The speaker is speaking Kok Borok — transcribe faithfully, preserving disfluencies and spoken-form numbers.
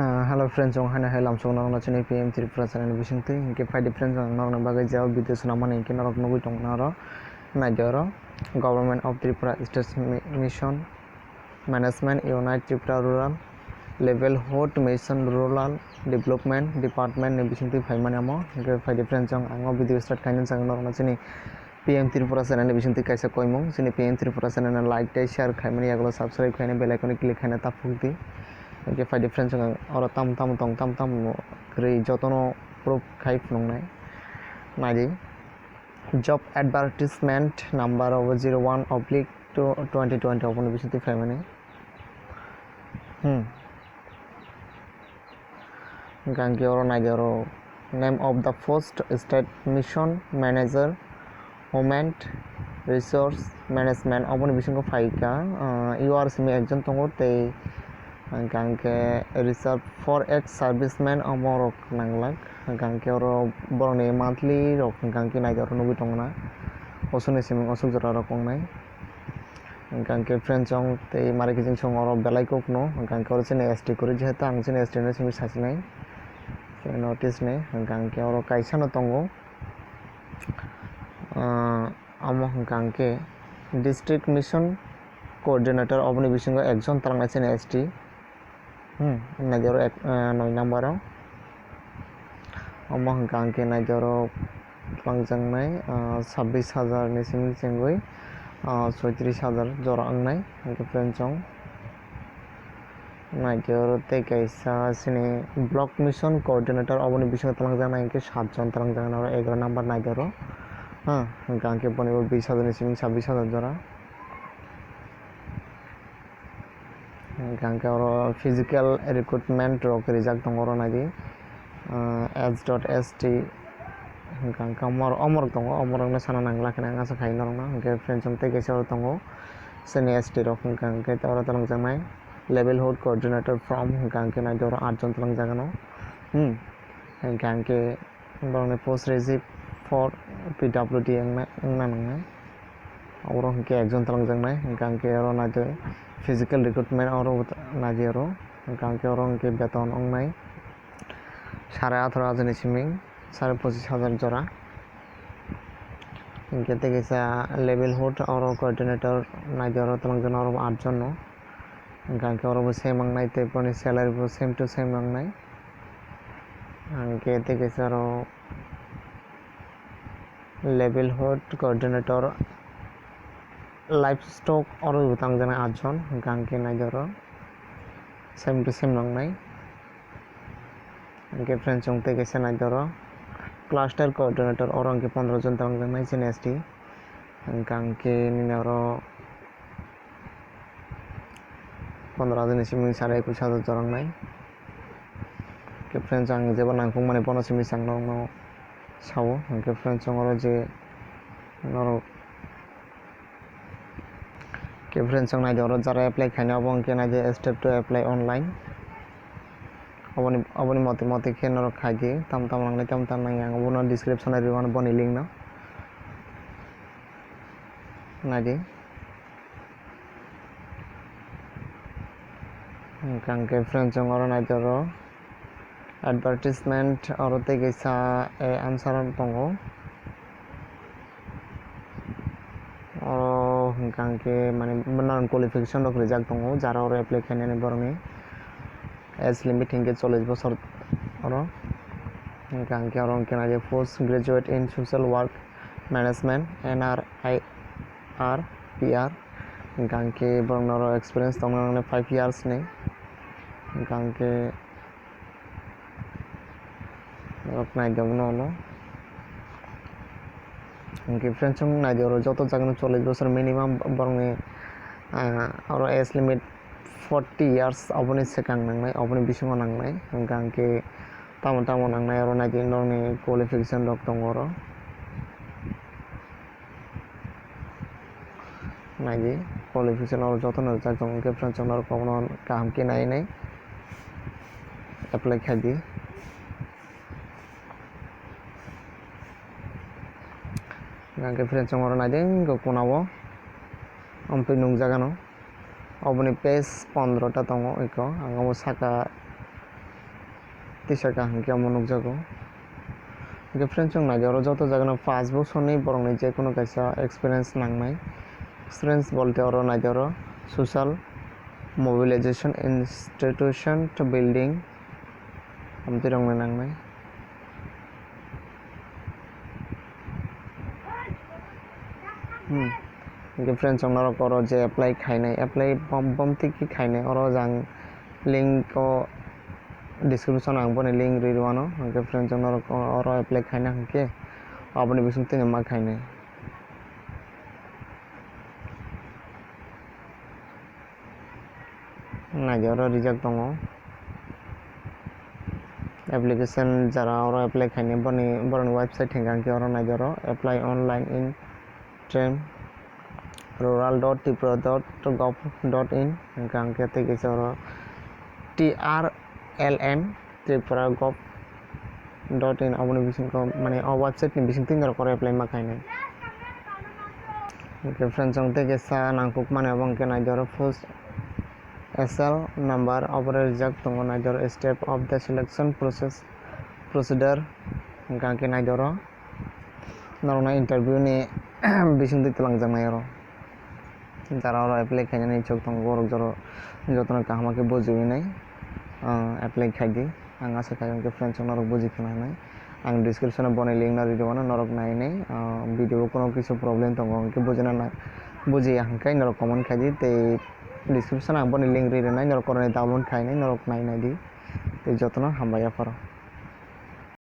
Ah, hello friends, ang haino hai lamsok norokno chini P M Tripura channel ni bisingtwi. Hinkhe phaidi friends, ang norokni bagwi jeba video swnamani hinkhe norok nugwi tongo oro. Naidi oro Government of Tripura State Mi-, Mission Management Unit Tripura Rural Livelihood Mission Rural Development Department ni bisingtwi phaimani amo. Hinkhe phaidi friends, ang, ang o video start khainani chwng norokno chini P M Tripura channel ni bisingtwi kaisa koimung, chini P M Tripura channel no like tei share khaimani yagulo subscribe khaina bell icon click khaina taphuk di. Hinkhe phaidi friends, ang oro tamo tamo tong, tamo tamo kwrwi jotono proof khai phunuknai. Naidi, job advertisement number obo zero one oblique two twenty twenty oboni bisingtwi phaimani. Hmm. Hinkhe oro naidi oro name of the post, State Mission Manager, Human Resource Management, oboni bisingo phaikha, ah, U R simi ekjon tongo tei hinkhe reserve for ex serviceman omorok nanglak, hinkhe oro borokni monthly rok hinkhe naidi oro nugwi tongna, osukni simi osuk jorarok wngnai. Hinkhe friends, chwng tei mari kiching chwng oro belai kokno, hinkhe oro chini S T kwrwi, jehetu ang chini S T no simi sachinai, chini North East ni, hinkhe oro kaisa no tongo, ah, omo hinkhe District Mission Coordinator, oboni bisingo ekjon twlangnai chini S T. Hmm, naidi oro ek, ah, noi number o. Omo hwnka hwnkhe naidi oro twlangjaknai, ah, sabbish hajar ni simi chengwi, ah, soitris hajar jora wngnai. Hwnkhe friends, chwng naidi oro tei kaisa chini Block Mission Coordinator, oboni bisingo twlangjaknai hwnkhe satjon twlangjaknai oro egaroh number naidi oro. Ha, hwnkha hwnkhe bonibo bish hajar ni simi sabbish hajar jora. Hwnkha hwnkhe oro physical recruitment rok rijak tongo oro naidi, ah, S dot S T hwnkha hwnkhe omor-, omorok tongo, omorokno sana nangla khe ang asa khai norokno. Hwnkhe friends, chwng tei kaisa oro tongo chini S T rok, hwnkha hwnkhe oro twlangjaknai livelihood coordinator from hwnkha hwnkhe naidi oro atjon twlangjak ano. Hmm. Hwnkha hwnkhe borokni post receive for P W D wngna, wngna nangnai. Oro hwnkhe ekjon twlangjaknai, hwnkha hwnkhe oro naidi physical recruitment oro naidi oro, hwnkha hwnkhe oro hwnkhe beton wngnai sare atharo hajar ni simi sare pochis hajar jora. Hwnkhe tei kaisa livelihood oro coordinator naidi oro twlangjaknai oro bo atjon no. Hwnkha hwnkhe oro bo same wngnai tei boni salary bo same to same wngnai. Hwnkhe tei kaisa oro livelihood coordinator livestock oro bo twlangjaknai atjon, hwnkha hwnkhe naidi oro same to same wngnai. Hwnkhe friends, chwng tei kaisa naidi oro cluster coordinator oro hwnkhe pondro jon twlangjaknai chini S T. Hwnkha hwnkhe nini oro pondro hajar ni simi sare ekush hajar jora wngnai. Hwnkhe friends, ang jeba nangkukmani bono simi chwng norokno sao. Hwnkhe friends, chwng oro je norok, hwnkhe friends, chwng naidi oro jara apply khaina obo hwnkhe naidi step two apply online. Oboni, oboni motwi motwi khe norok khaidi, tamo tamo nangnai tamo tamo nangya ang obono description o rwmano boni link no. Naidi. Hwnkha hwnkhe friends, chwng oro naidi oro advertisement oro tei kaisa, eh, answer tongo. Oro hwnkha hwnkhe mane norokni qualification rok rijak tongo, jara oro apply khainani borokni age limit hinkhe chollish bosor oro. Hwnkha hwnkhe oro hwnkhe naidi post graduate in social work management, N R I R P R. Hwnkha hwnkhe borokno oro experience tongna nangnai five years ni. Hwnkha hwnkhe norok naidi obono ulo. Hwnkhe friends, chwng naidi oro joto jagano chollish bosor minimum borokni, ah, oro age limit forty years oboni swkang nangnai, oboni bisingo nangnai. Hwnkha hwnkhe tamo tamo nangnai oro naidi norokni qualification rok tongo oro. Naidi qualification oro jotono rijak tongo, hwnkhe friends, chwng norok obono kaham khe nai nai apply khaidi. Hwnkhe friends, chwng oro naidi wngkha kuna o, omphi nukjagano. Oboni page pondro ta tongo eko, ang omo saka, Tisa kaham khe omo nukjago. Hwnkhe friends, chwng naidi oro joto jagano pass bosor ni borokni je kono kaisa experience nangnai. Experience bolte oro naidi oro social mobilization institution to building amtwi rokno nangnai. Hmm. Hwnkhe friends, chwng norok oro je apply khainai, apply bom, bom tiki khainai, oro jang link o description ang boni link rwi rwano. Hwnkhe friends, chwng norok o-, oro apply khaina hwnkhe aboni bising tini ma khainai. Naidi oro rijak tongo. Application jara oro apply khainai boni, borokni website hwnkhe ang khe oro naidi oro apply online in train rural dot tripura dot gov dot in hwnkhe ang khe tei kaisa oro T R L M tripura gov dot in aboni bisingo mane o website ni bising twi norok oro apply ma khainai. Hwnkhe friends, chwng tei kaisa nangkukmani abo hwnkhe naidi oro post S L number obo rijak tongo naidi oro step of the selection process procedure hwnkhe ang khe naidi oro norokno interview ni bising twi twlangjaknai oro. Jara oro apply khainani ichuk tongo, borok joro jotono kaham khe bujiwi nai, ah, apply khai di. Ang asa khai hwnkhe friends rok norok buji khna hinwi. Ang description o boni link no rwi rwmano, norok nai nai, ah, video o kono kisa problem tongo hwnkhe bujina na, bujiya hwnkhe norok comment khai di tei description o ang boni link rwi rwnai, norok oro download khai nai, norok nai nai di. Tei jotono hambai yapharo.